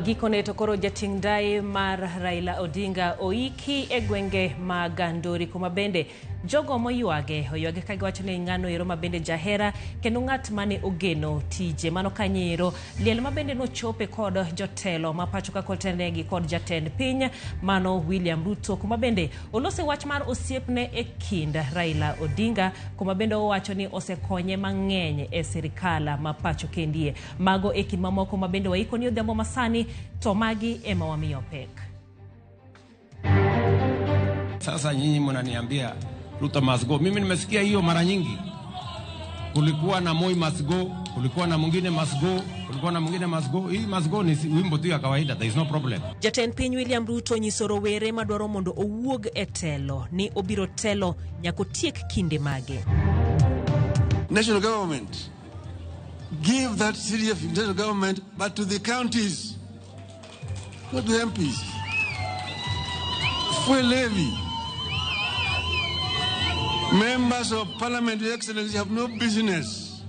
Gikone to koro jating' ndai mar Raila Odinga oiki e gwenge mag Ndori kuma bende jogo moywage oywage ka giwacho ni ng'ano ero ma bende jahera kendo ng'at mane ogeno tije. Mano kanyo liel ma bende nochope kod jotelo ma pacho ka kotenegi kod jatend piny mano William Ruto, kuma bende olose wach mar osiepne e kind Raila Odinga, kuma bende owacho ni osekonye mang'eny e sirikal ma pacho kendie. Mago e kind mamoko ma bende waiko ni odhiambo masani, to magi ema wamiyo pek. Sasa nyinyi mnaniambia Ruto must go. Mimi nimesikia hiyo mara nyingi. Kulikuwa na Moi must go, kulikuwa na mwingine must go, kulikuwa na mwingine must go. Hii must go ni wimbo tu ya kawaida, there is no problem. Jatend piny William Ruto nyiso rowere madwaro mondo owuog e telo ni obiro telo nyaka otiek kinde mage. National government, give that CDF national government, but to the counties, not the MPs. Fuel levy. Members of Parliament, Your Excellency, have no business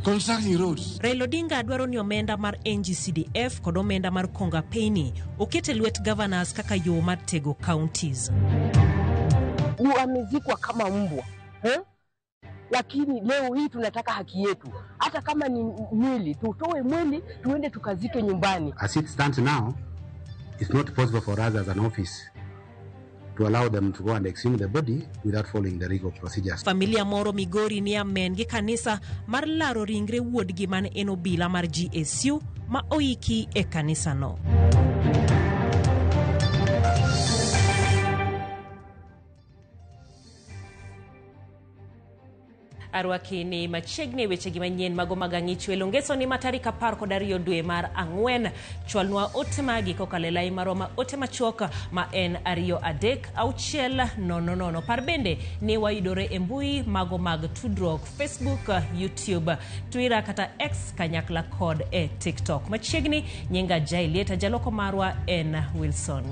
constructing roads. Raila Odinga dwaro ni omenda mar NGCDF kod omenda mar Konga Peni oket e lwet governors kaka yo mar tego counties. Amezikwa kama mbwa, eh? Lakini leo hii tunataka haki yetu, hata kama ni mwili, tutoe mwili tuende tukazike nyumbani. As it stands now, it's not possible for us as an office to allow them to go and exhume the body without following the legal procedures. Familia moro Migori ni amen gi kanisa mar laro ringre wuodgi man en obila mar GSU ma oiki e kanisano. Arwaki ni machiegni wechegi manyien mago mag ang'icho e ngeso ni ma tarik 12 dwe mar 4. Chwalnwa ote magi kokalo e lai marwa ma ote machuok ma en 2 3 6 0 0. Par bende ni wayudore e mbui mago mag tudruok Facebook, YouTube, Twitter kata X kanyakla kod e TikTok. Machiegni nyinga Jailieta, jaloko marwa en Wilson.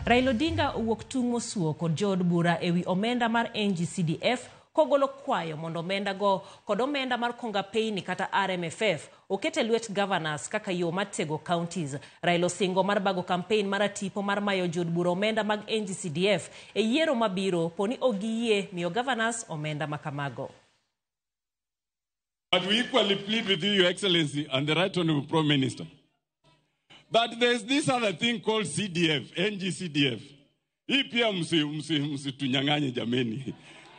Raila Odinga owuok tung' mosuo kod jood bura ewi omenda mar NGCDF kogolo kwayo mondo omenda go kod omenda mar Konga Payni kata RMFF oket e lwet governors kaka yo mar tego counties. Raila osingo mar bago campaign mar atipo mar mayo jood bura omenda mag NGCDF e yiero mabiro poni ok giyie miyo governors omenda makamago. But we equally plead with you, Your Excellency, and the Right Honorable Prime Minister, that there's this other thing called CDF, NGCDF. Hii pia msitunyang'anye jameni.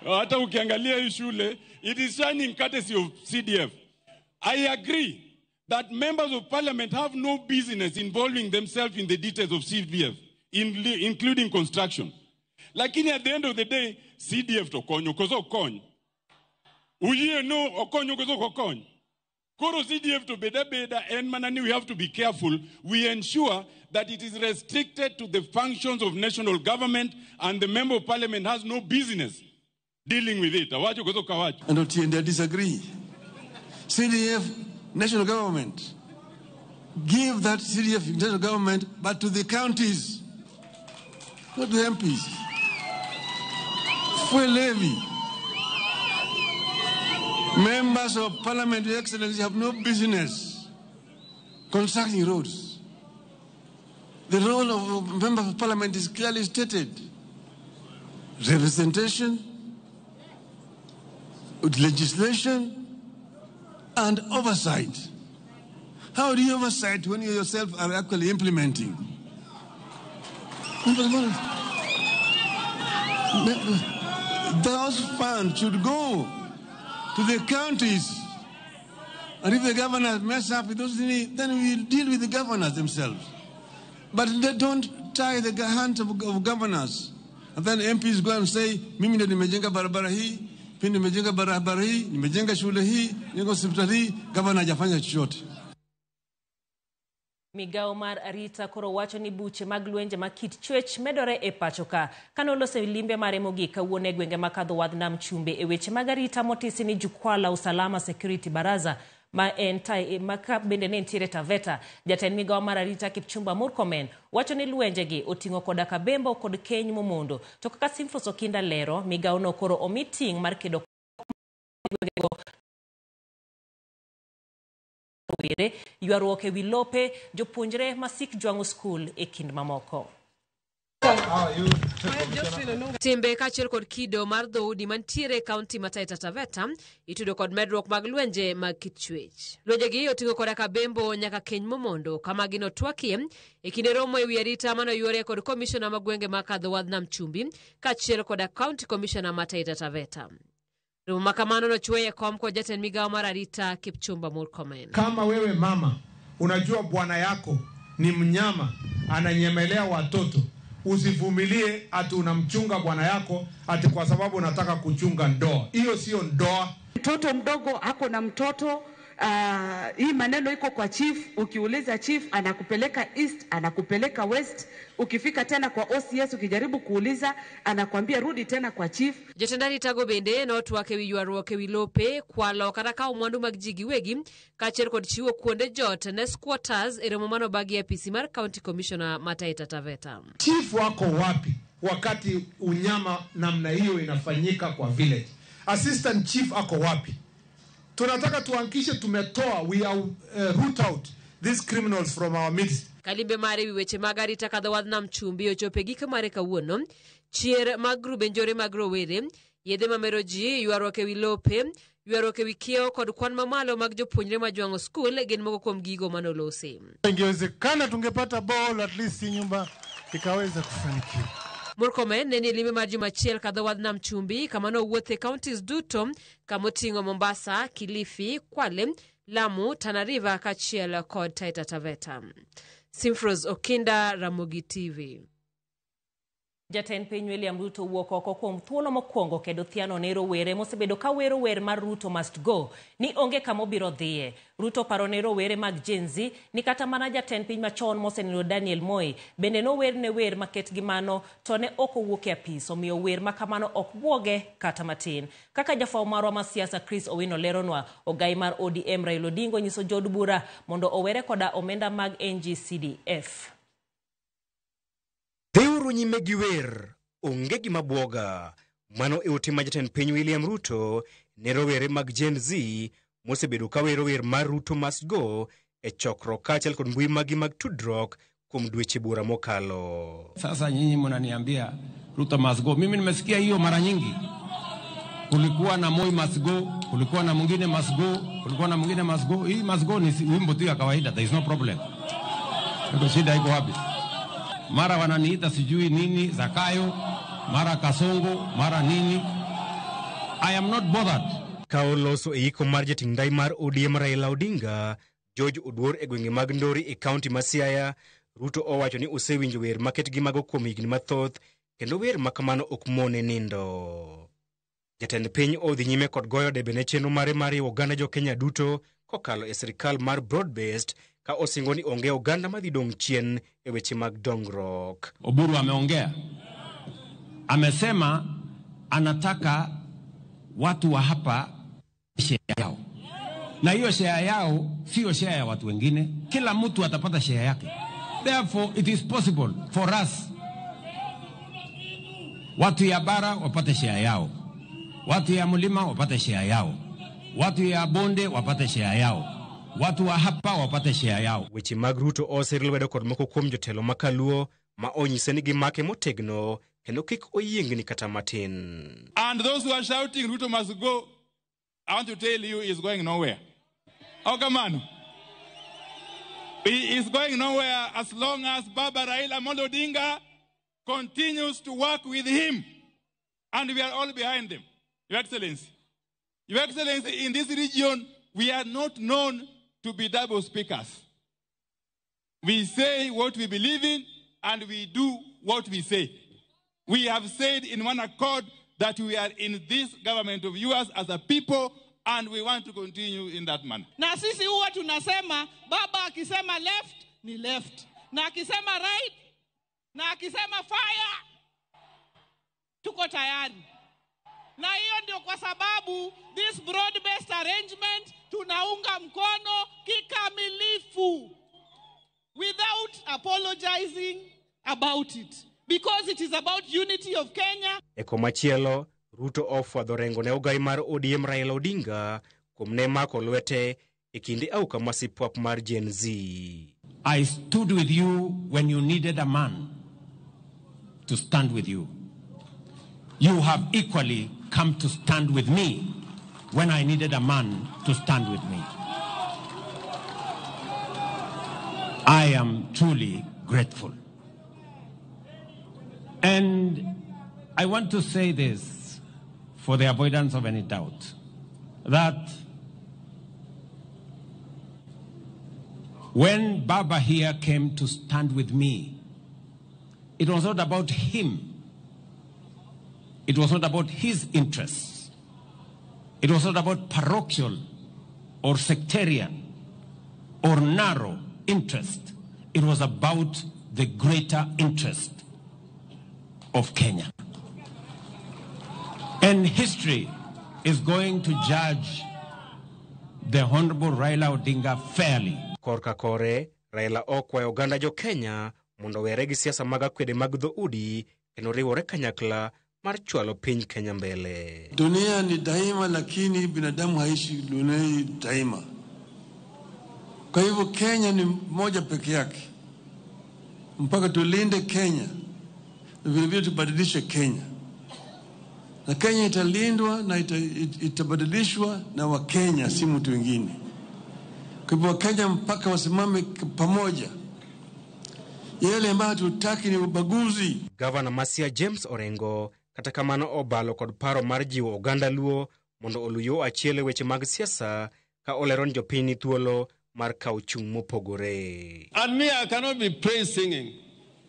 Hata ukiangalia hii shule, it is shining courtesy of CDF. I agree that members of parliament have no business involving themselves in the details of CDF, including construction. Lakini at the end of the day, CDF to konyo, kozo okony. Uyie no okonyo kozo okony. Koro CDF to beda beda en manani, we have to be careful. We ensure that it is restricted to the functions of national government and the member of parliament has no business dealing with it. Awacho kozo kawacho. And Otiende, I disagree. CDF, national government, give that CDF national government, but to the counties, not the MPs. Fuel levy. Members of Parliament, Your Excellency, have no business constructing roads. The role of members of Parliament is clearly stated. Representation, legislation, and oversight. How do you oversight when you yourself are actually implementing? Those funds should go to the counties. And if the governors mess up with those things, then we'll deal with the governors themselves. But they don't tie the hands of governors. And then MPs go and say, mimi ndo nimejenga barabara hii, mimi nimejenga barabara hii, nimejenga shule hii, nimejenga hospitali hii, governor hajafanya chochote. Migao mar arita koro wacho ni buche mag lwenje ma kit chwech medore e pacho ka. Kane oloso limbe mare mogik kawuono e gwenge makadho wadh nam chumbe e weche mag arita motisi ni jukwaa la usalama Security Baraza ma en ma ka bende ne nitiere Taveta. Jatend migao mar arita Kipchumba Murkomen wacho ni lwenjegi oting'o koda kabembo kod keny momondo. To kaka Simfos Okinda lero, migao no koro omi ting' mar kedo gwengego rowere, ywaruok ewi lope, jopuonjre masik jwang'o skul e kind mamoko. Timbe kaachiel kod kido mar dhoudi mantiere e kaunti ma Taita Taveta itudo kod medruok mag lwenje mag kit chwech. Lwenjegi oting'o koda kabembo nyaka keny momondo kama gino twakie e kinde romo ewi arita manoyuore kod komishona ma gwenge ma kadho wadh nam chumbi kaachiel koda kaunti komishona ma Taita Taveta. Romo ma kamano nochwe e kom kod jatend migawo mar arita Kipchumba Murkomen. Kama wewe mama unajua bwana yako ni mnyama ananyemelea watoto, usivumilie ati unamchunga bwana yako ati kwa sababu unataka kuchunga ndoa. Hiyo sio ndoa. Mtoto mdogo ako na mtoto hii maneno iko kwa chief. Ukiuliza chief anakupeleka east, anakupeleka west. Ukifika tena kwa OCS ukijaribu kuuliza anakwambia rudi tena kwa chief. Jatend aritago bende notwak ewi ywaruok ewi lope, kwalo kata kawo mwandu mag ji giwegi kaachiel kod chiwo kuonde jot ne squatters e romo manobagi e apisi mar County Commissioner ma Taita Taveta. Chief wako wapi wakati unyama namna hiyo inafanyika kwa village? Assistant chief ako wapi? Tunataka tuhakikishe tumetoa, we are root out these criminals from our midst. Kalimbe mare ewi weche mag arita kadho wadh nam chumbi ochopo e giko mare kawuono. Chier mag grube njore mag rowere, yedhe mamero ji, ywaruok ewi lope, ywaruok ewi kiewo kod kwan mamalo mag jopuonjre ma jwang'o skul gin moko kuom gigo manolosi. Ingewezekana tungepata ball at least nyumba ikaweza kufanikiwa. Murkomen ne ni limbe mar juma achiel kadho wadh nam chumbi kama nowuothe counties duto kamoting'o Mombasa, Kilifi, Kwale, Lamu, Tana River kaachiel kod Taita Taveta. Simfros Okinda, Ramogi TV. Jatend piny William Ruto wuok oko kuom thuolo mokwongo kedo thiano ne rowere mosebedo ka wero wer mar Ruto must go ni onge kama obiro dhiye. Ruto paro ne rowere mag Gen Z ni kata mana jatend piny machon mosenindo Daniel Moi bende nower ne wer maket gi mano to ne ok owuok e apis, omiyo wer ma kamano ok buoge kata matin. Kaka jafwambo marwa ma siasa Chris Owino leronwa, ogai mar ODM Raila Odinga onyiso jood bura mondo owere koda omenda mag NGCDF. Dhiuru nyime gi wer, onge gima bwoga. Mano e ote ma jatend piny William Ruto ne rowere mag Gen Z mosebedo ka wero wer mar Ruto must go e chokruok kaachiel kod mbui magi mag tudruok kuom dweche bura mokalo. Sasa nyinyi mnaniambia Ruto must go. Mimi nimesikia hiyo mara nyingi. Kulikuwa na Moi must go, kulikuwa na mwingine must go, kulikuwa na mwingine must go. Hii must go ni wimbo tu ya kawaida, there is no problem. Iko shida iko wapi? Mara wananiita sijui nini Zakayo, mara Kasongo, mara nini. I am not bothered. Ka oloso e iko mar jating' ndai mar ODM Raila Odinga, George Oduor e gwenge mag Ndori e kaunti ma Siaya, Ruto owacho ni osewinjo wer maket gi mago kuom higni mathoth kendo wer ma kamano ok mone nindo. Jatend piny odhi nyime kod goyo debe ne chenro mare mar riwo oganda jo-Kenya duto kokalo e sirikal mar broad-based ka osingo ni onge oganda madhi dong' chien e weche mag dongruok. Oburu ameongea, amesema anataka watu wa hapa share yao, na hiyo share yao sio share ya watu wengine. Kila mtu atapata share yake. Therefore it is possible for us, watu ya bara wapate share yao, watu ya mlima wapate share yao, watu ya bonde wapate share yao, watu wa hapa wapate share yao. Weche mag Ruto osir lwedo kod moko kuom jotelo ma kaluo ma onyise ni gimake motegno kendo kik oyiengni kata matin. And those who are shouting Ruto must go, I want to tell you he's going nowhere. Oh, come on. He is going nowhere as long as Baba Raila Amolo Odinga continues to work with him. And we are all behind him. Your Excellency. Your Excellency, in this region, we are not known to be double speakers. We say what we believe in and we do what we say. We have said in one accord that we are in this government of yours as a people and we want to continue in that manner. Na sisi huwa tunasema baba akisema left ni left, na akisema right, na akisema fire, tuko tayari. Na hiyo ndio kwa sababu this broad-based arrangement tunaunga mkono kikamilifu without apologizing about it, because it is about unity of Kenya. E komachielo, Ruto ofwadho rengo ne ogai mar ODM Raila Odinga kuom ne mako lwete e kinde auka masipwap mar Gen Z. I stood with you when you needed a man to stand with you. You have equally come to stand with me when I needed a man to stand with me. I am truly grateful. And I want to say this for the avoidance of any doubt, that when Baba here came to stand with me, it was not about him. It was not about his interests. It was not about parochial or sectarian or narrow interest. It was about the greater interest of Kenya. And history is going to judge the Honorable Raila Odinga fairly. Korka kore, Raila okwayo oganda jo Kenya mondo owere gi siasa mag akwede mag dhoudi kendo riwore kanyakla mar chwalo piny Kenya mbele. Dunia ni daima, lakini binadamu haishi dunia hii daima. Kwa hivyo Kenya ni moja peke yake, mpaka tulinde Kenya na vilevile tubadilishe Kenya, na Kenya italindwa na itabadilishwa na Wakenya, si mtu wengine. Kwa hivyo Wakenya mpaka wasimame pamoja. Yale ambayo hatutaki ni ubaguzi. Gavana ma Siaya James Orengo kata kamano obalo kod paro mar jiwo oganda Luo mondo oluw yo achiel e weche mag siasa ka olero ni jopiny ni thuolo mar kawo chung' mopogore. And me, I cannot be praise singing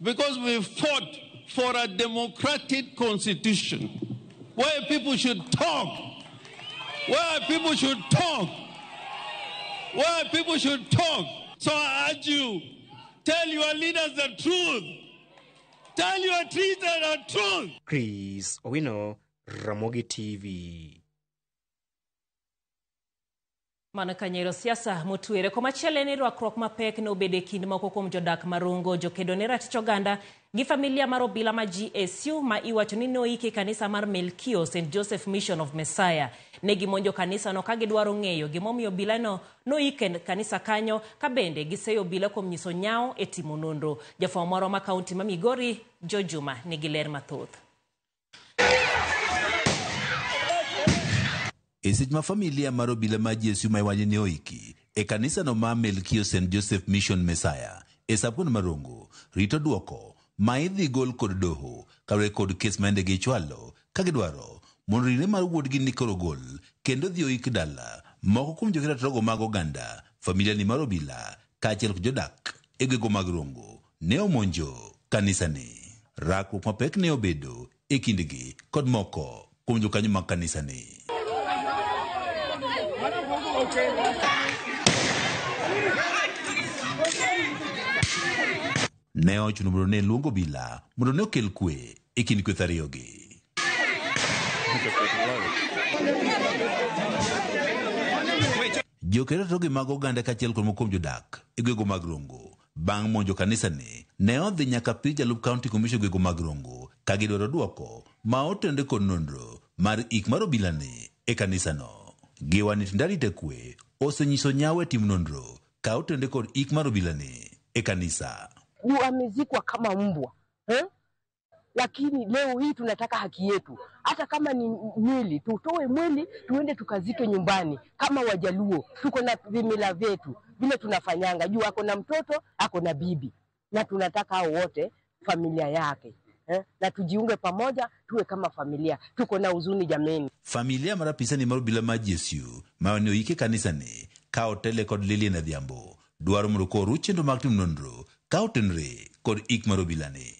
because we fought for a democratic constitution where people should talk, where people should talk, where people should talk. So I urge you, tell your leaders the truth. Tell your leaders the truth. Chris Owino, Ramogi TV. Mano kanyero siasa motwere komachielo en ni rwakruok mapek nobedo e kind moko kuom jodak marongo jokedo ne ratich oganda gi familia mar obila ma GSU ma iwacho ni noiki e kanisa mar Melkio St Joseph Mission of Messiah. Ne gimonjo kanisano ka gidwaro ng'eyo gimomiyo obilano noik e kanisa kanyo ka bende giseyo obila kuom nyiso nyawo e timo nonro. Jafwambo marwa ma kaunti ma Migori, Joe Juma, nigi ler mathoth. E seche ma familia mar obila ma GSU ma iwacho ni oiki e kanisano ma Melkio St Joseph Mission Messiah e Sapon Marongo rito duoko ma idhi gol kod doho kaluwore kod kes ma yande gichwalo ka gidwaro mondo ringre mar wuodgi ni koro gol kendo dhi oik dala. Moko kuom jokedo ratiro mag oganda, familia ni mar obila kaachiel kod jodak e gwenge mag Rongo ne omonjo kanisani. Rakruok mapek ne obedo e kindgi kod moko kuom jokanyo mag kanisani. Ne ochuno mondo ne luong obila mondo ne okel kwe e kind kweth ariyogi. Jokedo ratiro mag oganda kaachiel kod moko kuom jodak e gwenge mag Rongo bang' monjo kanisani ne odhi nyaka pir jalup county commissioner gwenge mag Rongo ka gidwaro duoko ma otenore kod nonro mar ik mar obilani e kanisano. Giwani tend arita kwe osenyiso nyawo e timo nonro ka otenore kod ik mar obilani e kanisa. Juu amezikwa kama mbwa eh? Lakini leo hii tunataka haki yetu, hata kama ni mwili tutoe mwili tuende tukazike nyumbani kama Wajaluo. Tuko na vimila vyetu vile tunafanyanga. Juu ako na mtoto, ako na bibi, na tunataka hao wote familia yake eh? Na tujiunge pamoja tuwe kama familia. Tuko na huzuni jameni. Familia mar apisani mar obila ma GSU ma ne oike kanisani ka otele kod Lilian Adhiambo dwaro mondo koro chenro mag timo nonro ka otenore kod ik mar obilani.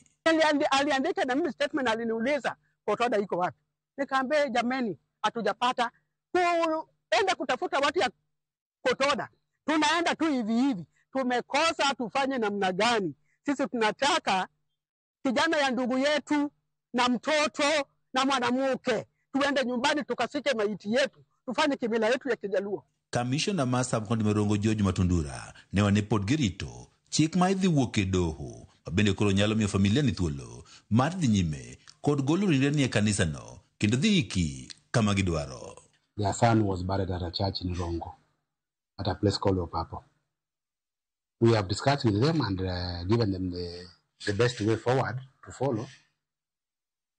Aliandika na mimi statement, aliniuliza kotoda iko wapi. Nikaambia jameni, hatujapata kuenda kutafuta watu ya kotoda, tunaenda tu hivi hivi, tumekosa, tufanye namna gani? Sisi tunataka kijana ya ndugu yetu na mtoto na mwanamke, tuende nyumbani tukasike maiti yetu, tufanye kimila yetu ya Kijaluo. Kamishona mar Sub-County Marongo George Matundura ne wane pod girito chik ma idhi wuok e doho ma bende koro nyalo miyo familia ni thuolo mar dhi nyime kod golo ringre ni e kanisano kendo dhi iki kama gidwaro. Their son was buried at a church in Rongo. at a place called Opapo. We have discussed with them and given them the best way forward to follow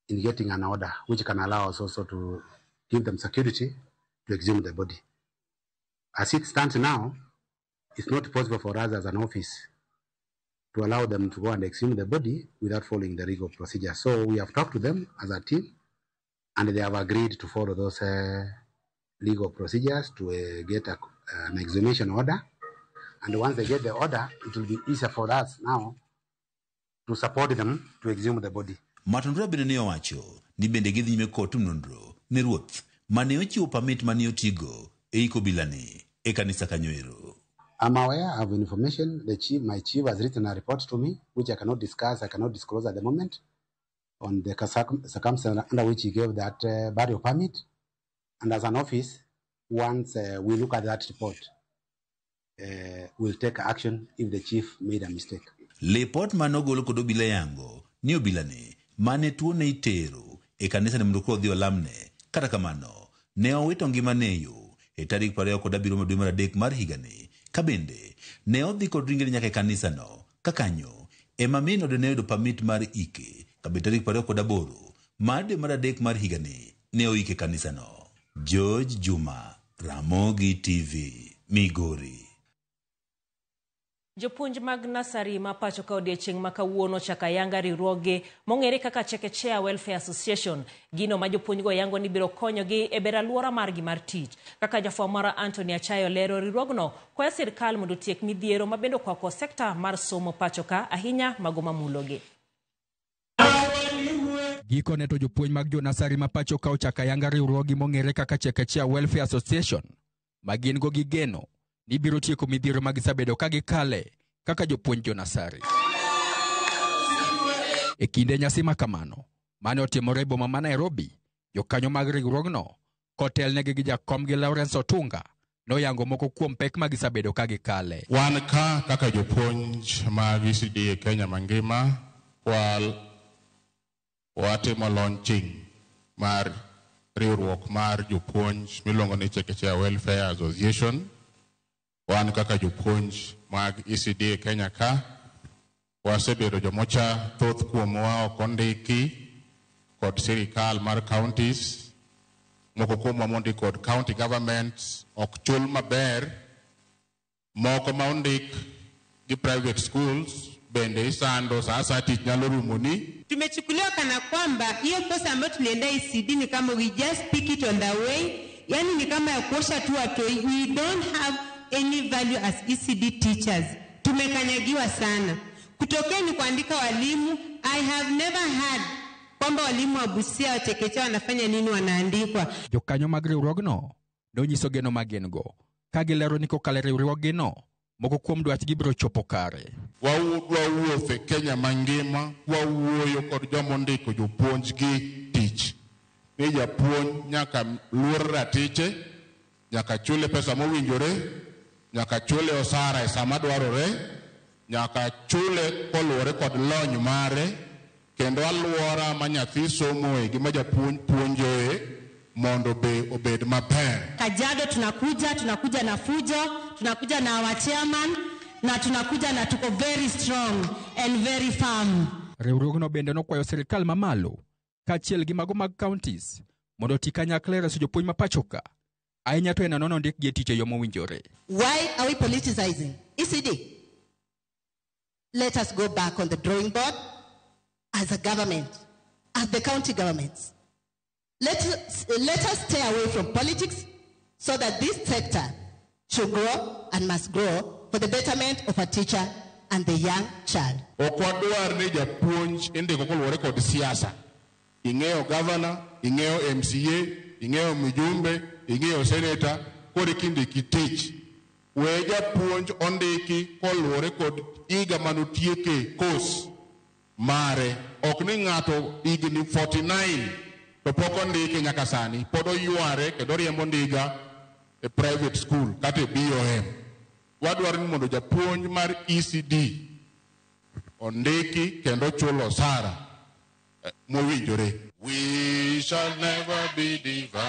in getting an order which can allow us also to give them security to exhume the body. As it stands now, it's not possible for us as an office to allow them to go and exhume the body without following the legal procedure. So we have talked to them as a team, and they have agreed to follow those legal procedures to get an exhumation order. And once they get the order, it will be easier for us now to support them to exhume the body. Matondura bende ne owacho ni bende gidhi nyime kod timo nonro ne ruoth mane ochiwo pamit mane otigo e iko bilani e kanisa kanyo ero. I'm aware of information. My chief has written a report to me, which I cannot discuss, I cannot disclose at the moment, on the circumstance under which he gave that burial permit. And as an office, once we look at that report, we'll take action if the chief made a mistake. Lipot manogol kod obila yango ni obilani mane tuo ne itero e kanisa ne mondo koro odhi olamne. Kata kamano, ne owito ngimane e yo e tarik 27 dwe mar adek mar higani, ka bende ne odhi kod ringre nyaka e kanisano ka kanyo ema min ode ne oyudo pamit mar ike ka bende tarik 28 mar dwe mar adek mar higani ne oike kanisano. George Juma, Ramogi TV, Migori. Jopuonj mag nasari ma pacho ka odiechieng' ma kawuono chako ayanga riwruoge mong'ere kaka Chekechea Welfare Association. Gino ma jopuonjgo yango ni biro konyogi e bero alwora margi mar tich. Kaka jafwambo mara Anthony Achayo lero, riwruogno kwayo sirkal mondo otiek midhiero ma bende okwako sekta mar somo pacho ka, ahinya mago mamulogi. Gikone to jopuonj mag jonasari ma pacho ka ochako ayanga riwruogi mong'ere kaka Chekechea Welfare Association ma gin go gi geno ni biro tieko midhiero ma gisebedo ka gikale kaka jopuonj jonasari. E kinde nyasi ma kamano mane otimore e boma ma Nairobi, jokanyo mag riwruogno kotelnegi gi jakomgi Lawrence Otunga noyango moko kuom pek ma gisebedo ka gikale. Wan ka kaka jopuonj mag ECD e Kenya mangima, watimo launching mar riwruok mar jopuonj miluongo ni Chekechea Welfare Association. Wan kaka jopuonj mag ECD e Kenya ka, wasebedo jomocha thoth kuomwa ok ondiki kod sirikal mar counties, moko kuomwa mondik kod county governments ok chul maber, moko ma ondik gi private schools bende isando sa asaya tich nyalo rumoni. Tumechukuliwa kana kwamba hiyo kosa ambayo tulienda ECD ni kama we just pick it on the way, yani ni kama ya kuosha tu watoi. We don't have any value as ECD teachers. Tumekanyagiwa sana. Kutokea ni kuandika walimu, I have never heard kwamba walimu wa Busia wa chekechea wanafanya nini wanaandikwa. Jokanyo mag riwruogno nonyiso geno ma gin go ka gilero ni kokalo e riwruogino moko kuom dwachgi biro chopo kare. Wawuotho e Kenya mangima, wawuoyo kod joma ondiko jopuonj gi tich. Ni japuonj nyaka luor ratiche, nyaka chule pesa mowinjore, nyaka chule osara e sama dwarore, nyaka chule koluwore kod lony mare, kendo alwora ma nyathi somoe gi ma japuonj puonjoe mondo be obed maber. Kajiado tunakuja na fujo, tunakuja na our chairman, na tunakuja na tuko very strong and very firm. Riwruogno bende nokwayo sirikal mamalo kaachiel gi mago mag counties mondo oti kanyakla e reso jopuonj ma pacho ka, ahinya to e nono ondikgi e tich e yo mowinjore. Why are we politicizing ECD? Let us go back on the drawing board as a government, as the county governments. Let us stay away from politics so that this sector should grow and must grow for the betterment of a teacher and the young child. Ok wadwar ni japuonj indiko koluwore kod siasa. Ing'eyo governor, ing'eyo MCA, ing'eyo mjumbe, ing'eyo senator, koro kindiki tich. We japuonj ondiki koluwore kod higa manotieke course mare. Ok ni ng'ato higni 49 to pok ondike nyaka sani, pod oyware kendo oriembo ndiga e private school kata e BOM. Wadwaro ni mondo japuonj mar ECD ondiki kendo chul osara mowinjore. We shall never be divided.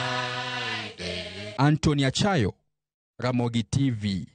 Anthony Achayo, Ramogi TV.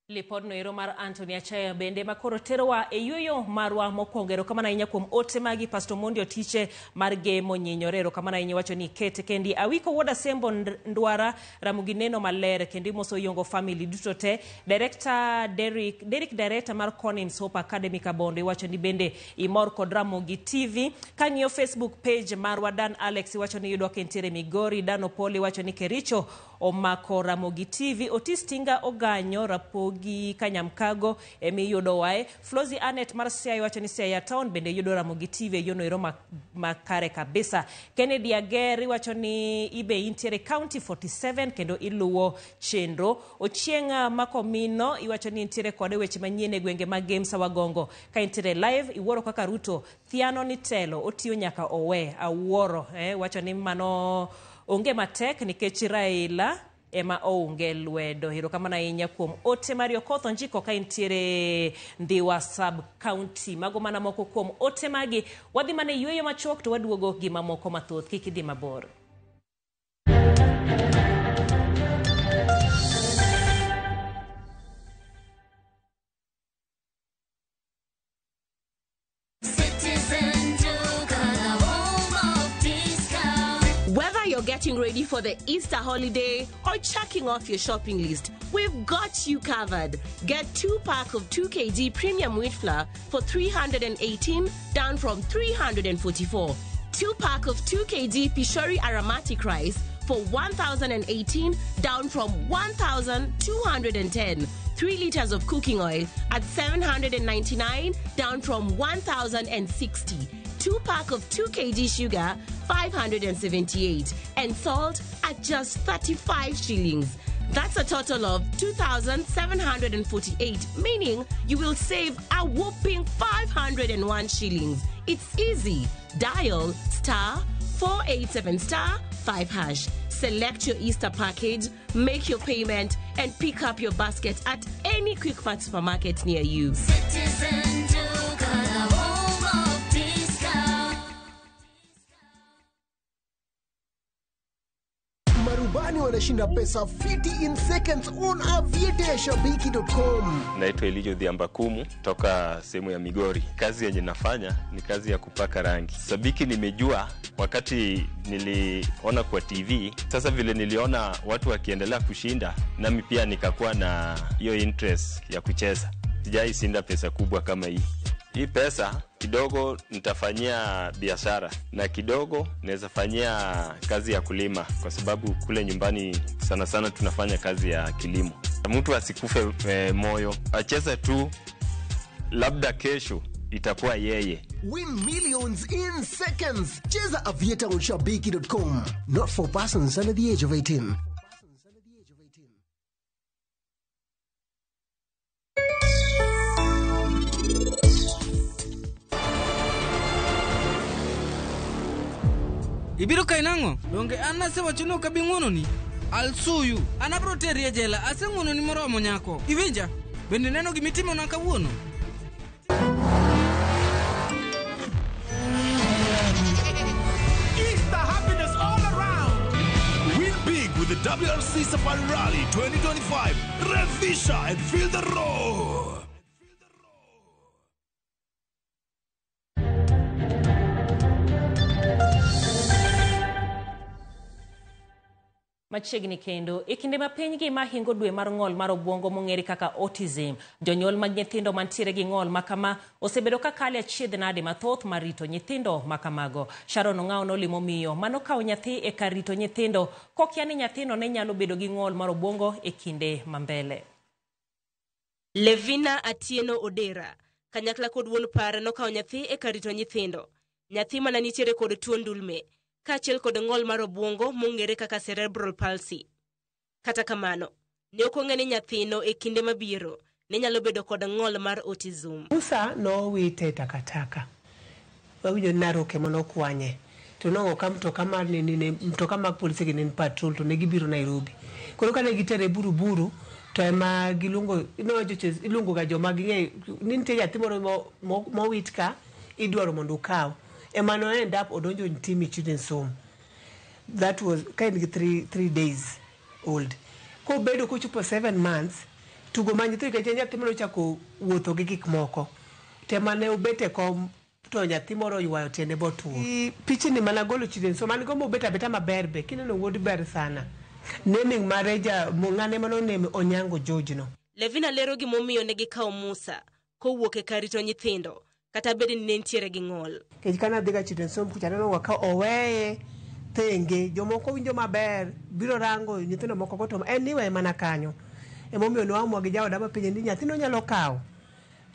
Lipodno ero mar Anthony Achaya bende makoro terowa e yueyo marwa mokwongo. Erokamano ahinya kuom ote magi. Pastor Mondi Otiche mar Gemo Nyinyore, erokamano ahinya, wacho ni kete kendi. Awiko Wuod Asembo Ndwara, Ramogi neno maler kendo imoso Yongo family duto te. Director Derrick, Derrick Director mar Collins Hope Academy Kabondo, iwacho ni bende imor kod Ramogi TV. Kang'iyo Facebook page marwa, Dan Alex iwacho ni yudwa kentiere Migori. Dan Opoli iwacho ni Kericho omako Ramogi TV. Otis Tinga Oganyo Rapogi Kanyamkago emiyudo wae. Flozi Anet mar Siaya wacho ni Siaya Town bende yudo Ramogi TV e yono ero makare kabisa. Kennedy Ager iwacho ni ibe intiere County 47 kendo iluwo chenro. Ochieng Makomino iwacho ni intiere kode weche manyien e gwenge mag Games Wagongo. Ka intiere live iwuoro kaka Ruto thiano ni telo otiyo nyaka owe awuoro. Wacho ni mano onge matek nikech Raila ema ounge lwedo. Erokamano ahinya kuom ote mari. Okoth Onjiko ka intiere Ndhiwa sub county. Mago mana moko kuom ote magi. Wadhi mana e yueyo machuok to waduogo gi mamoko mathoth. Kik idhi mabor. Whether you're getting ready for the Easter holiday or checking off your shopping list, we've got you covered. Get 2 pack of 2 kg premium wheat flour for 318 down from 344. 2 pack of 2 kg Pishori aromatic rice for 1,018 down from 1,210. 3 liters of cooking oil at 799 down from 1,060. 2 pack of 2 kg sugar 578 and salt at just 35 shillings. That's a total of 2,748, meaning you will save a whopping 501 shillings. It's easy. Dial star 487 star 5 hash. Select your Easter package, make your payment, and pick up your basket at any Quickmart supermarket near you. Citizen Duka, the home of discount. Marubani wanashinda pesa fiti in seconds on aviateashabiki.com. Naitwa Elijo Dhiambakumu toka sehemu ya Migori. Kazi yenye nafanya ni kazi ya kupaka rangi. Sabiki nimejua wakati niliona kwa TV. Sasa vile niliona watu wakiendelea kushinda, nami pia nikakuwa na hiyo interest ya kucheza. Sijai shinda pesa kubwa kama hii. Hii pesa kidogo nitafanyia biashara na kidogo naweza fanyia kazi ya kulima, kwa sababu kule nyumbani sana sana tunafanya kazi ya kilimo. Mtu asikufe moyo, acheze tu, labda kesho itakuwa yeye. Win millions in seconds. Cheza Aviator on shabiki.com. Not for persons under the age of 18. Ibiro kae nang'o? Donge an nasewacho ni ok abi ng'wononi? I'll sue you. An abiro teri e jela. Aseng'wononi moromo nyako. Iwinja? Bende ineno gimitimona kawuono? Easter happiness all around. Win big with the WRC Safari Rally 2025. Revisha and feel the roar. Machiegni kendo, e kinde ma piny ngima hingo dwe mar ng'ol mar obwongo mong'ere kaka autism, jonyuol mag nyithindo mantiere gi ng'ol makama osebedo ka kale achiedh nade mathoth mar rito nyithindo makamago. Sharon Ong'awo nolimo miyo manokawo nyathi e kar rito nyithindo kokia ni nyathino ne nyalo bedo gi ng'ol mar obwongo e kinde mambele. Levina Atieno Odera, kanyakla kod wuon pare nokawo nyathi e kar rito nyithindo. Nyathi mana nitiere kod tuo ndulme, kaachiel kod ng'ol mar obwongo mong'ere kaka cerebral palsy. Kata kamano, ne ok ong'e ni nyathino e kinde mabiro ne nyalo bedo kod ng'ol mar autism. Musa nowite takataka. Wawinjo ni Narok ema nokwanye. To nong'o ka mtoka mar nini mtoka mag polise gi ne ni patrol to ne gibiro Nairobi. Koro kane gitere Buruburu to ema giluongo iluongo ga joma ging'eyo ni nitie nyathi moro mowit ka idwaro mondo ukaw. Ema no end up odonjo in Timmy Children's Home. That was kind of 3 days old. Kobedo kochopo 7 months, tugo ma nyithindo nikech en nyathi manochako wuotho gi gik moko. Tema ne obet e kom to nyathi moro oywayo tiende botur. Pichni managolo chien so man go mobet abeta maber be kineno wuod ber sana. Naming mare ja ng'ane manoname Onyango George no. Levina lero gimomiyo ne gikawo Musa kowuok e kar rito nyithindo kata bed ni ne nitiere gi ng'ol. Nikech kana adhi ga children's home kucha aneno ga ka oweye thenge jomoko winjo maber biro rango nyithindo moko go to en niweye mana kanyo. Emomiyo noamua gi jaoda mapenje ni nyathino nyalo kawo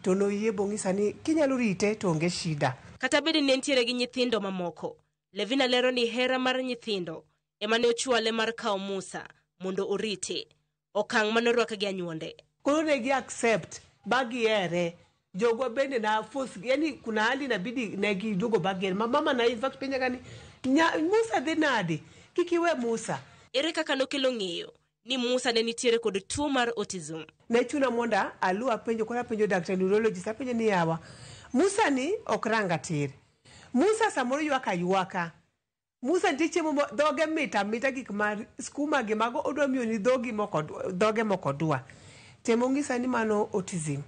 to noyie bong'isa ni kinyalo rite to onge shida. Kata bed ni ne nitiere gi nyithindo mamoko, Levina lero ni hera mar nyithindo ema ne ochwale mar kawo Musa mondo orite, okang' manorwake gi anyuonde. Koro ne gi accept ba gihere jogwa bende na force yani kuna hali inabidi ne giduogo ba gihere ma mama na in fact penja ga ni Musa dhi nade kik iwe Musa. Ere kaka nokelo ng'eyo ni Musa ne nitiere kod tuo mar autism? Ne chuna mondo alu apenjo koro apenjo daktari neurologist apenjo ni yawa Musa ni ok ranga tir. Musa samoro ywak aywaka. Musa nitie chiemo dhoge mit amita gik ma skuma gi mago odwa miyo ni dhogi moko dhoge moko dwa. Temo ng'isa ni mano autism.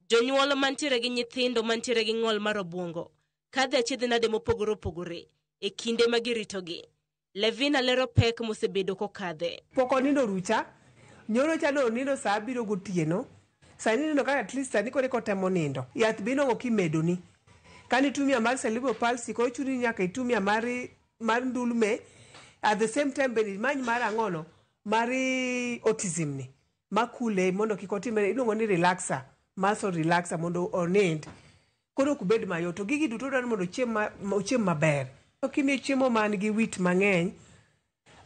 Jonyuol mantiere gi nyithindo mantiere gi ng'ol mar obuongo kadhe achiedh nade mopogore opogore e kinde ma giritogi. Levina lero pek mosebedo kokadhe. Pok onindo rucha, nyoro cha nonindo saa 7 gotieno. Sani ineno kaka at least sani koro eka otemo nindo. Yath be inwang'o kimedoni. Kane itumia mar cerebral palsy koro chuni ni nyaka itumia mar ndulme. At the same time bende imany mar ang'ono mar autism ni makule mondo kik otimre iluongo ni relaxer, muscle relaxer mondo onind. Koro ok bed mayot. To gigi duto dwaro mondo ochiem maber. Kimiye chiemo man gi wheat mang'eny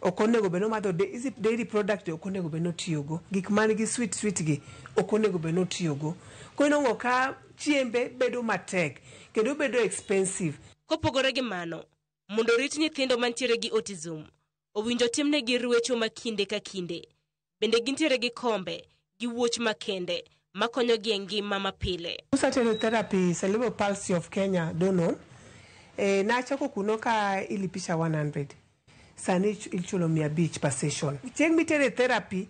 ok onego bed ni omadho hizi dairy product ok onego bed ni otiyogo. Gik man gi sweet sweet gi ok onego bed ni otiyogo. Koro inwang'o ka chiembe bedo matek kendo bedo expensive. Kopogore gi mano, mondo orit nyithindo mantiere gi autism, owinjo timnegi ruecho ma kinde ka kinde. Bende gintiere gi kombe gi wuoch makende makonyogi e ngima mapile. Musa tero therapy Cerebral Palsy of Kenya Dono. Nachako kuno ka ilipisha 100. Sani ichulo 500 per session. Chieng' mitere therapy,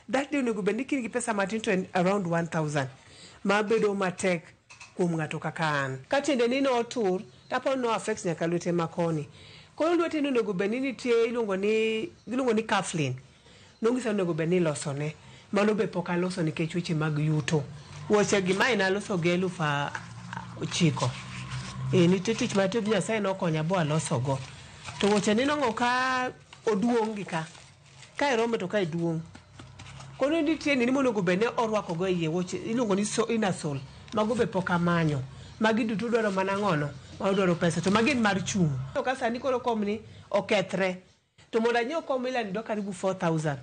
that day onego bed ni kin gi pesa matin to en around 1000. Ma bedo matek kuom ng'ato kaka an. Ka tiende ni notur, tapo no affect nyaka lwete makoni. Koro lwete ni onego bed ni nitie iluongo ni cufflin. Nong'isa onego bed ni ilosone. Mano be pok aloso nikech weche mag yuto. Wuoche gi mae naloso gi 9,000. Nitie tich ma tij Nyasaye nokonya bo alosogo. To wuoche ni nong'o ka oduong' gi ka. Ka irome to ka iduong'. Koro nitie nini monego bed ni orwako go e iye wuoche iluongo ni inner sole. Mago be pok amanyo. Magi duto dwaro mana ng'ono, ma dwaro pesa to magi en mar chung'. To ka sani koro komni okethre. To mondo anyiew kom ilani dwa karibu 4000.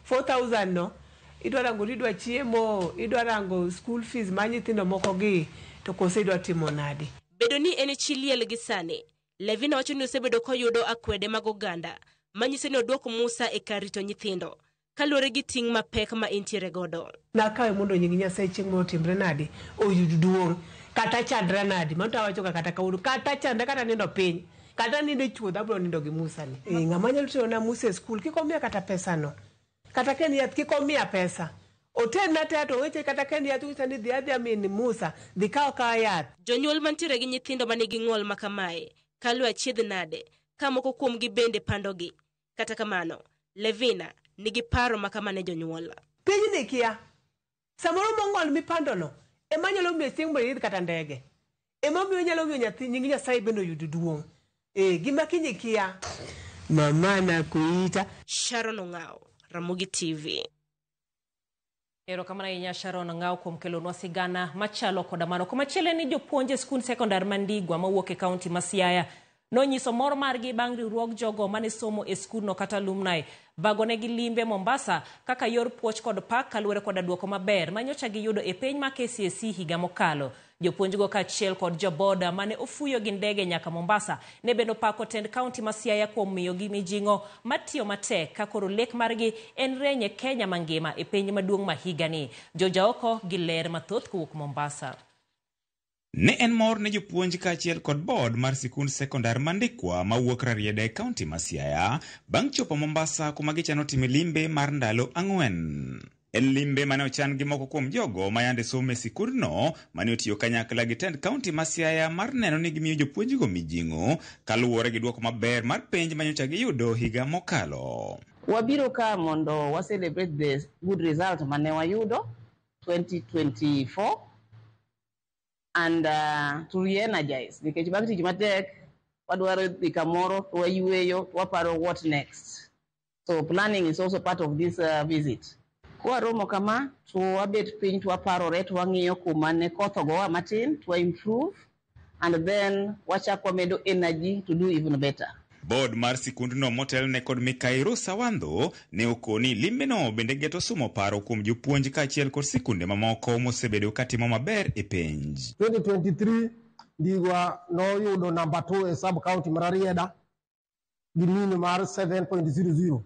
4000 no idwa rango ni idwa chiemo, idwa rango school fees ma nyithindo moko gi to kose idwa timo nade. Bedo ni en chi liel gi sani, Levina wacho ni osebedo koyudo akwede mag oganda manyiso ni odwoko Musa e kar rito nyithindo kaluwore gi ting' mapek ma entiere godo. Nakawe mondo nying Nyasaye chieng' moro otimre nade, oyud duong', kata chandra nade, mano to awacho ga kata kawuono, kata chandra kata nindo piny, kata nindo e chuodho abiro nindo gi Musa ni. Ng'ama nyalo tero na Musa e skul kik omiya kata pesa no. Kata ka en yath kik omiya pesa. Oterna te to weche kata ka en yath onyisa ni dhi adhiya min Musa, dhi kaw akawa yath. Jonyuol mantiere gi nyithindo manigi ng'ol ma kamae kalo achiedh nade ka moko kuomgi bende pandogi. Kata kamano, Levina nigi paro ma kama ne jonyuol. Pinyni kia. Samoro mong'ol mipandono ema nyalo miyo chieng' moro iidh kata ndege. Ema miyo nyalo miyo nyathi nying Nyasaye bende oyud duong'. Gima kiny ikia. Mama nakuita. Sharon Ong'ao, Ramogi TV. Erokamano ahinya Sharon Ong'ao kuom kelonwa sigana machalo koda mano. Komachielo en ni jopuonj e skund sekondar ma Ndigwa mawuok e kaunti ma Siaya nonyiso mor margi bang' riwruog jogo mane somo e skundno kata alumni bagonegi limbe Mombasa kaka yor puoch kod pak kaluwore koda duoko maber ma nyocha giyudo e penj ma KCSE higa mokalo. Jopuonjgo kaachiel kod joboda mane ofuyo gi ndege nyaka Mombasa ne bende opako tend kaunti ma Siaya kuom miyogi mijing'o matiyo matek ka koro lek margi en renye Kenya mangima e penj maduong' ma higani. Jojaoko gi ler mathoth kowuok Mombasa. Ne en mor ne jopuonj kaachiel kod board mar sikund sekondar ma Ndikwa mawuok Rarieda e kaunti ma Siaya bang' chopo Mombasa kuma gichano timo limbe mar ndalo 4. En limbe mane ochan gi moko kuom jogo ma yande somo e sikundno mane otiyo kanyakla gi tend kaunti ma Siaya mar neno ni gimiyo jopuonjgo mijing'o kaluwore gi duoko maber mar penj manyocha giyudo higa mokalo. Wabiro ka mondo wa celebrate the good result mane wayudo 2024 and to re-energize nikech bang' tich matek wadwaro dhi kamoro to wayueyo to waparo what next. So planning is also part of this visit. Kwaromo kama to wabet piny to waparore to wang'iyo kuma ne koth ogowa matin to wa improve and then wachak wamedo energy to do even better. Board mar sikundno motelne kod Mikai Rosa Wandho ne okoni limbeno bende geto sumo paro kuom jopuonj kaachiel kod sikunde mamoko mosebedo katimo maber e penj. 2023 Ndigwa noyudo namba 2 e sub county mar Rarieda gi mean mar 7.00.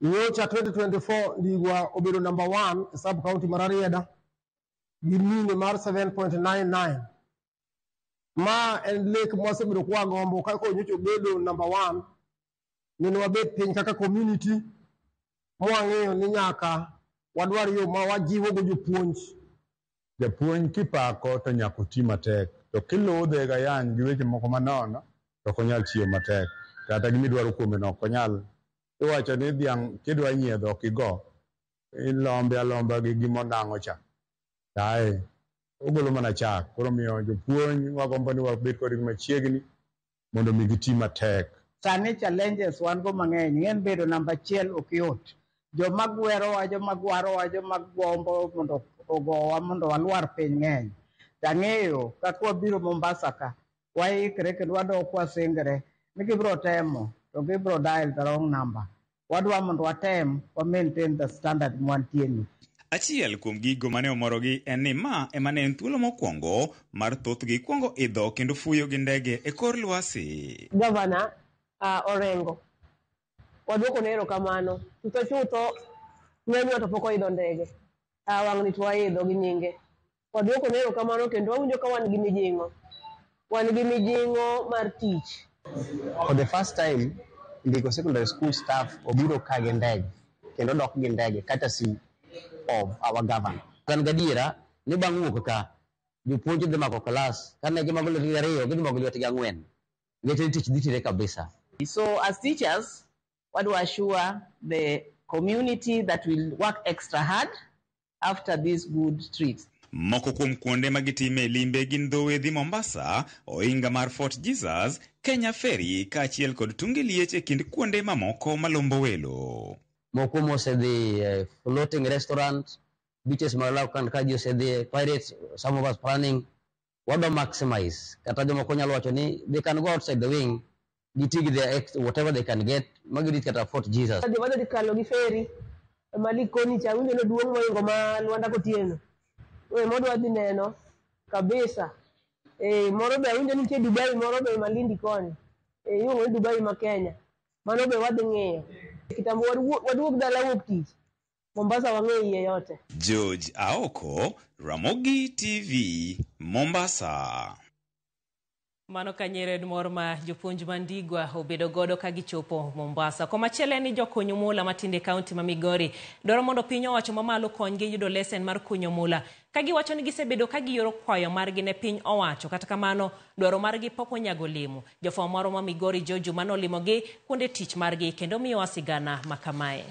Nyocha 2024 Ndigwa obedo namba 1 e sub county mar Rarieda gi mean mar 7.99. Ma en lek mwasebedo kwagombo ka nyocha obedo namba 1 nene wabet piny kaka community mwang'eyo ni nyaka wadwar yo ma wajiwogo jopuonj. Japuonj kipako to nyaka oti matek, to kiludhe gayany gi weche moko manono to ok onyal tiyo matek, kata gimidwaro kuome no ok onyal. Iwacho ni dhiang' kidwa nyiedho ok igo, ilombe alomba gi gimonang'o cha, ae ogolo mana chak. Koro miyo jopuonj wagombo ni wabed kodgi machiegni mondo mi giti matek. Sani challenges wan go mang'eny, ng'en bedo namba achiel ok yot. Joma gwerowa, joma gwarowa, joma gombo mondo ogowa mondo walwar piny ng'eny. Tang'eyo kaka wabiro Mombasa ka, waikre kendo wadok kwasingre ni gibiro temo to gibiro dial the wrong number. Wadwa mondo watem wa maintain the standard mwantie ni. Achiel kuom gigo mane omorogi en ni ma ema ne en thuolo mokwongo mar thothgi kwongo idho kendo fuyo gi ndege e kor lwasi. Gavana Orengo, waduoko ne erokamano. Chutho chutho ng'enywa to pok oidho ndege. Wang'ni to waidho gi nyinge. Waduoko ne erokamano kendo wawinjo ka wan gi mijing'o. Wan gi mijing'o mar tich. For the first time, Ndiko Secondary School staff obiro ka gi ndege kendo dok gi ndege courtesy of our governor. An gadiera ni bang' wuok ka jopuonj dhi mako klas kane gimako lwetgi ariyo gidhi mako lwetgi ang'wen nikech tich dhi tire kabisa. So as teachers, what do assure the community that we'll work extra hard after this good treat. Moko kuom kuonde ma gitime limbe gin dho wedhi Mombasa, ohinga mar Fort Jesus, Kenya Ferry kaachiel kod tunge liech e kind kuonde mamoko malombo welo. Moko mosedhi floating restaurant, beaches mag kan ka ji osedhi, pirates, some of us planning, wadwa maximize. Kata jomoko nyalo wacho ni they can go outside the wing, giti gi their whatever they can get, magirit kata Fort Jesus. Wadhi kalo gi ferry ma Likoni cha winjo ni duong' moingo ma Lwanda Kotieno. We modwa dhi neno kabisa. Moro be awinjo ni nitie Dubai moro be Malindi koni. Iluongo ni Dubai ma Kenya. Mano be wadhi ng'iyo. Kitambo waduog dala wuok tich. Mombasa wang'e iye yote. George Aoko, Ramogi TV, Mombasa. Mano kanyere mor ma jopuonj ma Ndigwa obedo godo ka gichopo Mombasa. Komachielo en ni jokuny mula matindo e kaunti ma Migori dwaro mondo piny owacho mamalo konygi yudo lesen mar kunyo mula. Ka giwacho ni gisebedo ka gioro kwayo margi ne piny owacho. Kata kamano dwaro margi pok onyago olemo. Jofwambo marwa ma Migori Joe Juma nolimogi kuonde tich margi kendo miyowa sigana makamae.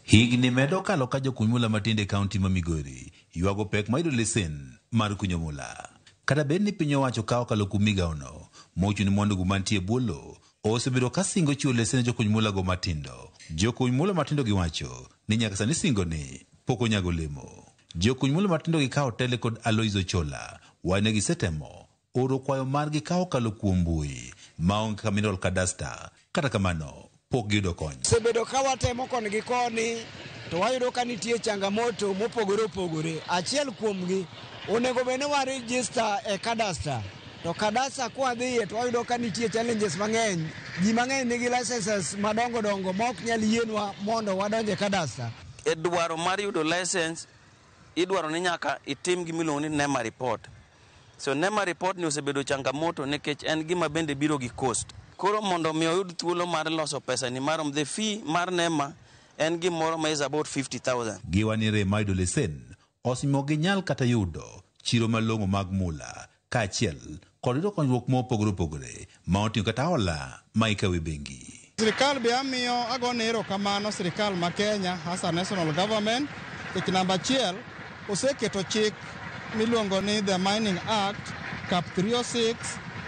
Higni medo kalo ka jokuny mula matindo e kaunti ma Migori ywago pek mar yudo lesen mar kunyo mula. Kata bed ni piny owacho ka okalo kuom migawono mochung' ne mwandu mantie e bwo lowo osebedo ka singo chiwo lesen ne jokuny mula go matindo. Jokuny mula matindo giwacho ni nyaka sani singo ni pok onyago olemo. Jokuny mula matindo gi ka otele kod Alois Ochola wane gisetemo oro kwayo margi ka okalo kuom mbui maonge kaka mineral cadastre. Kata kamano pok giyudo kony. Osebedo ka watemo koni gi koni to wayudo ka nitie changamoto mopogore opogore. Achiel kuomgi onego bed ni wa register e cadastre. To cadastre kwadhiye to wayudo ka nitie challenges mang'eny. Ji mang'eny nigi licenses madongo dongo ma ok nyal yienwa mondo wadonj e cadastre. E dwaro mar yudo license Idwaro ni nyaka itim gimiluongo ni NEMA report. So NEMA report ni osebedo changamoto nikech en gima bende biro gi cost. Koro mondo mi oyud thuolo mar loso pesa ni marom the fee mar NEMA en gimoro ma is about 50,000. Giwa ni rem mar yudo lesen osemiyo ok ginyal kata yudo chiro malong'o mag mula kaachiel kod yudo konyruok mopogore opogore ma oting'o kata hola ma ikawo e bengi. Sirikal be amiyo agone erokamano sirikal ma Kenya hasa national government nikech namba achiel oseketo chik miluongo ni the Mining Act Cap 306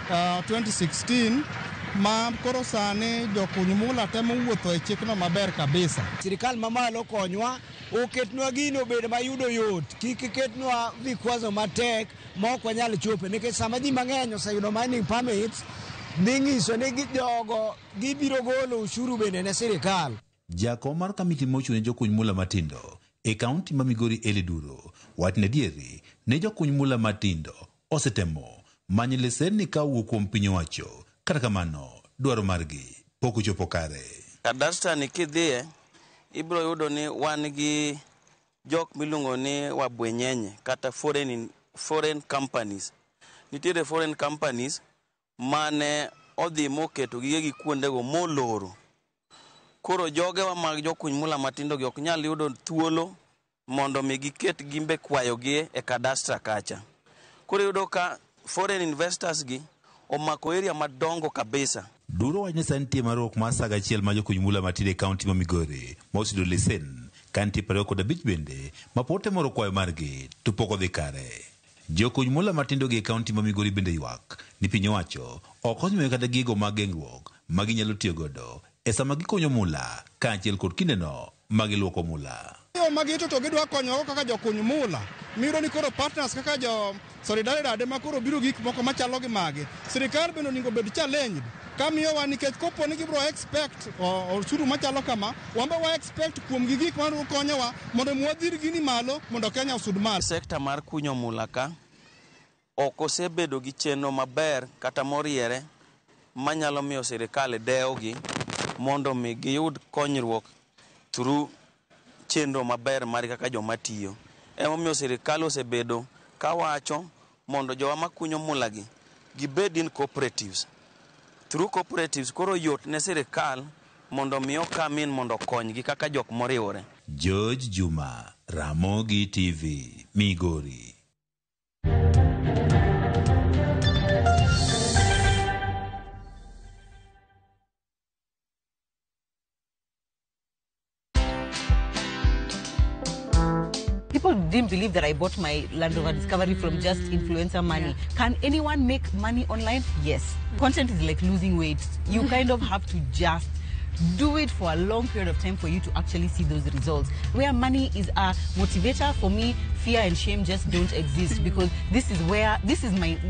2016 ma koro sani jokuny mula temo wuotho e chikno maber kabisa. Sirikal mamalo konywa oketnwa gino obed mayudo yot, kik ketnwa vikwazo matek ma ok wanyal chope nikech sama ji mang'eny oseyudo mining permits dhi nyiso ni jogo gibiro golo ushuru bende ne sirikal. Jakom mar kamiti mochung' ne jokuny mula matindo e kaunti ma Migori Eli Duro wacho ni adieri ni jokuny mula matindo osetemo manyo lesen ka owuok kuom piny owacho kata kamano dwaro margi pok ochopo kare. Cadastre ni kidhiye ibiro yudo ni wan gi jok miluongo ni wabwenyenye kata foreign companies. Nitiere foreign companies mane odhi moketo gigegi kuondego moloro. Koro jogewa mag jokuny mula matindo gi ok nyal yudo thuolo mondo mi giket gimbe kwayogi e cadastre kacha. Koro iyudo ka foreign investors gi omako area madongo kabisa. Duro wacho ni sani nitie maruok mar saga achiel mar jokuny mula matindo e kaunti ma Migori ma oseyudo lesen ka nitie 25 bende ma pod temo kwayo margi to pok odhi kare. Jokuny mula matindo gi e kaunti ma Migori bende ywak ni piny owacho ok osemiyo kata gigo mag geng'ruok ma ginyalo tiyo godo e sama gikunyo mula kaachiel kod kindeno ma giluoko mula. Yo magito to gidwa konyowa kaka jokuny mula. Miyudo ni koro partners kaka jo Solidarity ma koro biro gik moko machalo gi magi. Sirikal bende onego bed challenged ka miyowa nikech kopo ni gibiro expect osuru machalo kama, wan be wa expect kuom gi gik mabiro konyowa mondo mi wadhir gini malo mondo Kenya osud malo. Sekta mar kunyo mula ka ok osebedo gi chenro maber kata moriere manyalo miyo sirikal dewogi mondo mi giyud konyruok through chenro maber mar kaka joma tiyo. Emomiyo sirikal osebedo kawacho mondo jowa makunyo mula gi gibed in cooperatives. Through cooperatives koro yot ne sirikal mondo mi okam in mondo okonygi kaka jok moriwore. George Juma, Ramogi TV, Migori. People didn't believe that I bought my Land Rover Discovery from just influencer money. Can anyone make money online? Yes. Content is like losing weight. You kind of have to just do it for a long period of time for you to actually see those results. Where money is a motivator, for me, fear and shame just don't exist because this is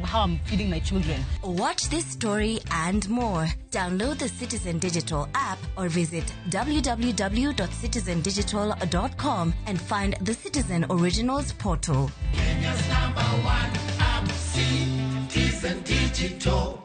how I'm feeding my children. Watch this story and more. Download the Citizen Digital app or visit www.citizendigital.com and find the Citizen Originals portal. Kenya's number one app, Citizen Digital.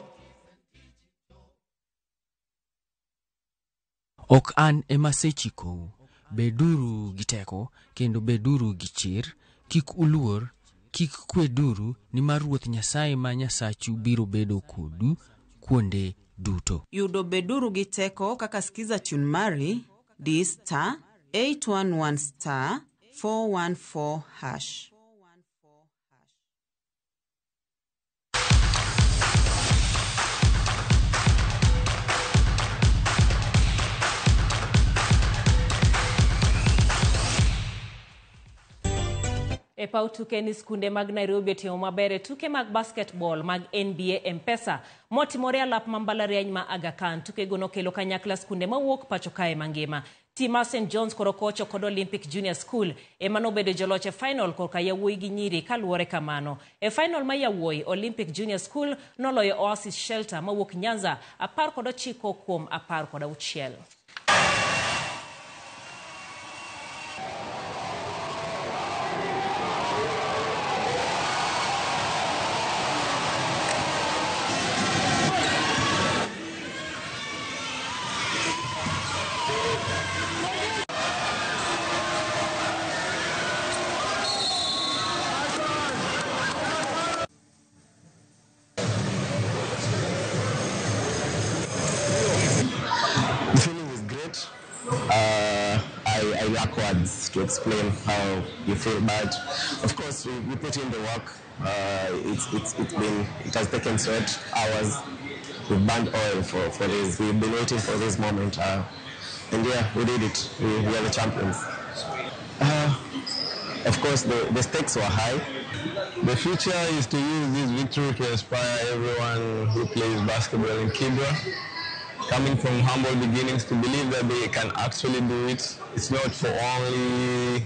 Ok an ema asechikou, beduru gi teko kendo beduru gi chir, kik uluor, kik kweduru, nimar Ruoth Nyasaye ma Nyasachu biro bedo kodu kuonde duto. Yudo beduru gi teko kaka skiza tune mari di star 811 star 414 hash. E paw tuke ni skunde mag Nairobi otimo maber e tuke mag basketball mag NBA M-Pesa motimore alap ma mbalariany ma Aga Khan. Tukego nokelo kanyakla skunde mawuok pacho kae mangima. Tim mar St John's Korokocho kod Olympic Junior School ema nobedo joloch e final korka yawuoyi gi nyiri kaluwore kamano. E final ma yawuoyi, Olympic Junior School noloyo Oasis Shelter mawuok Nyanza 19 kuom 16. words to explain how you feel, but of course we put in the work. It has taken sweat, hours. We've burned oil for this. We've been waiting for this moment, and yeah, we did it. We are the champions. Of course, the stakes were high. The future is to use this victory to inspire everyone who plays basketball in Kibra, coming from humble beginnings, to believe that they can actually do it. It's not for only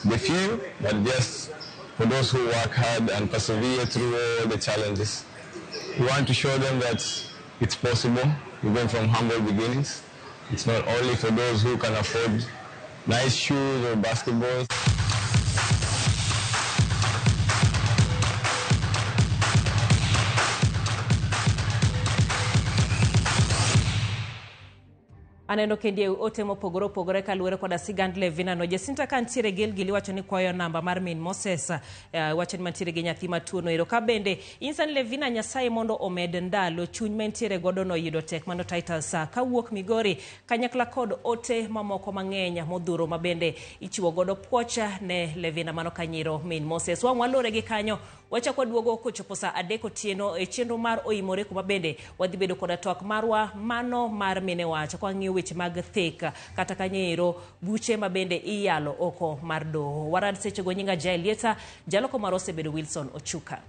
the few, but just for those who work hard and persevere through all the challenges. We want to show them that it's possible, even from humble beginnings. It's not only for those who can afford nice shoes or basketballs. Aneno kendi e ote mopogore opogore kaluwore koda sigand Levina no. Jacinta ka ntiere Gilgil iwacho ni kwayo namba mar min Moses, wacho ni mantiere gi nyathi matuo no ero. Ka bende insan Levina Nyasaye mondo omed ndalo chuny mantiere godo no yudo tek mano Titus kawuok Migori kanyakla kod ote mamoko mang'eny modhuro ma bende ichiwo godo puocha ne Levina mano kanyiro min Moses. Wang' walore gi kanyo wachako waduogo kochopo saa 3 otieno e chenro mar Oimore kuma bende wadhi bedo koda twak marwa mano mar mine wach kwa ng'iyo weche mag thek kata kanyo buche ma bende iyalo oko mar doho. Warad sechego nyinga Jael Lieta, jaloko mar osebedo Wilson Ochuka.